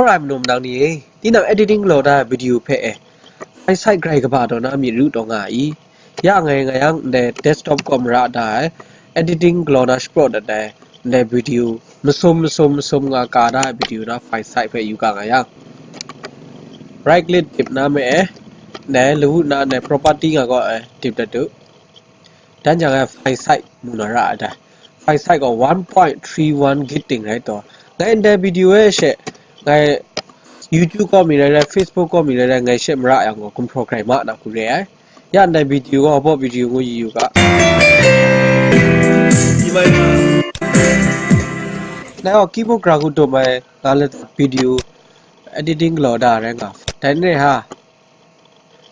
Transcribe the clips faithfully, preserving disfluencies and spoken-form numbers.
Alright, manu manang ni e, tinang editing galaw da ai video hpe e, file site grai kaba taw na myit ru taw nga i. Ya ngai nga yang ndai desktop kaw mara da ai, editing galaw na shapraw dat ai, ndai video masum masum masum nga ka da ai video na file site hpe yu ga nga yang, right click dip na me e, ndai lawu na ndai property nga gaw e dip dat u. Dan jang e file site mu na ra ai dai. File site gaw one point three one gig ting rai taw. Ngai ndai video e she, ngai YouTube kaw mi rai rai, Facebook kaw mi rai rai, ngai she mara yang gaw, gumhpraw grai ma na hku re ai. Ya ndai video gaw, hpaw video ngu yu yu ga. Ngai gaw keyboard gra hku dum ai, nga let video editing galaw da rai nga. Dai n re ha.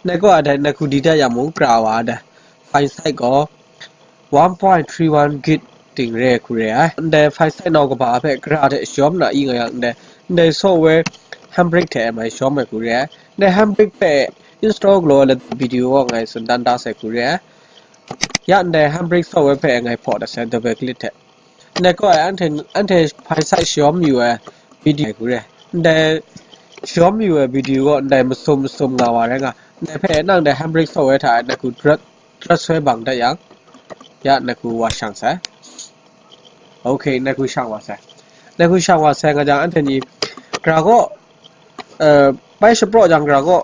Ngai gaw a dai ngai hku di dat yang mung, gra wa a dai. File site gaw one point three one gig ting re hku re ai. Ndai file site nau kaba hpe gra hte shawm na i nga yang, ndai, ndai software Handbrake hte mai shawm ai hku re ai. Ndai Handbrake hpe install galaw ai lat video gaw ngai tsun dan da sai hku re ai. Ya ndai Handbrake software hpe ngai hpaw dat sai, double click hte. Ndai gaw e, anhte, anhte file site shawm yu ai video hku re. Ndai shawm yu ai video gaw ndai masum masum nga wa rai nga. Ndai hpe nang dai Handbrake software hta ngai hku drat, drat soi bang dat yang, ya ngai hku wa shang sai. Ok, ngai hku shang wa sai. Ngai hku shang wa sai nga jang, anhte ni gra gaw, eh, bai shapraw jang gra gaw,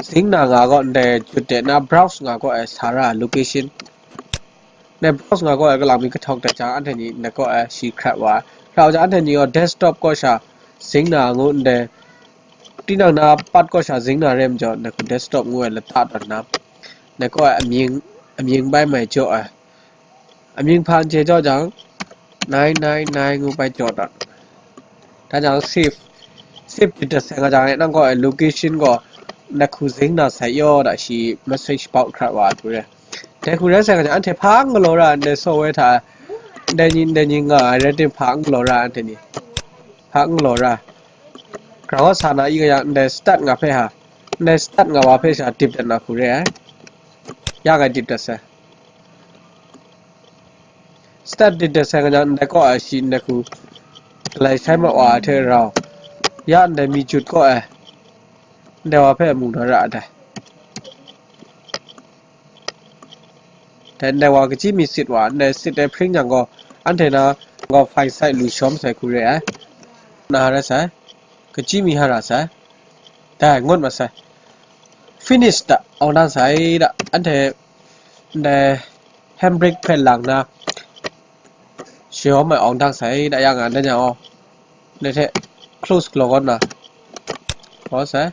zing na nga gaw ndai jut de na browse nga gaw e sa ra location. Ndai browse nga gaw e kalang mi kahtawk dat jang, anhte ni ndai gaw e shi hkrat wa ai. Hkrat wa jang, anhte ni gaw desktop kaw sha zing na ngu ndai, tinang na pat kaw sha zing na re majaw, ndai hku desktop ngu ai lata tawn na, ndai gaw e amying, amying bai mai jaw ai. Amying hpa n chye jaw jang, nine nine nine ngu bai jaw dat. Dan jang save, save dip dat sai nga jang, nang gaw location gaw ngai hku zing na sai yaw da shi message pau hkrat wa ai hku re. Dai hku rai sai nga jang, anhte hpa n galaw ra ai, ndai software hta, ndai ni, ndai ni nga ai rai tim, hpa n galaw ra ai, anhte ni. Hpa n galaw ra ai. Gra gaw sa na i nga yang, ndai start nga hpe ha, ndai start nga wa hpe sha dip dat na hku re ai. Ya ngai dip dat sai. Start dip dat sai nga jang, ndai kaw ai shi ndai hku galai sai mat wa ai hte rau, ya ndai mi jut kaw ai, ndai wa hpe mu na ra ai dai. Dai ndai wa kachyi mi sit wa, ndai sit ai hpring jang gaw, anhte na gaw file site lu shawm sai hku re ai. Na rai sai, kachyi mi ha ra sai. Dai, ngut mat sai. Finish da, awng dang sai da, anhte ndai Handbrake hpe lang na, shawm ai awng dang sai da, ya nga dan yang aw, ndai hte close galaw kaw na, kaw sai.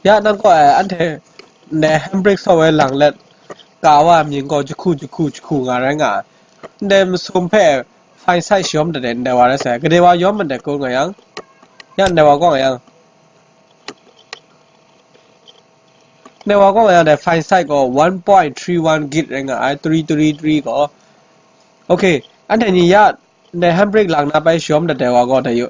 Ya nang kaw ai, anhte ndai Handbrake software lang let, ka wa ai mying gaw jahku, jahku, jahku nga rai nga ai. Ndai masum hpe file site shawm dat ai, ndai wa rai sai. Gade wa yawm mat ai kun nga yang, ya ndai wa gaw nga yang, ndai wa gaw nga yang, dai file site gaw one point three one gig rai nga ai, three three three gaw. Ok, anhte ni ya, ndai Handbrake lang na bai shawm dat ai wa gaw, dai yu,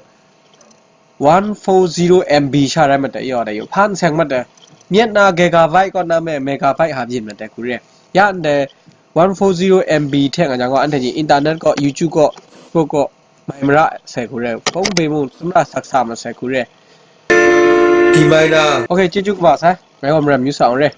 one four zero M B sha rai mat ai yaw, dai yu, hpa n seng mat ai. Myit na gigabyte kaw na me, megabyte ha byin mat ai hku re. Ya ndai one four zero M B hte nga jang gaw, anhte ni internet kaw, YouTube kaw, Facebook kaw, mai mara sai hku re, hpawng hpe mung sumra saksa mat sai hku re. Di mai na. Ok, chyeju kaba sai, ngai gaw maram yu sa ang re.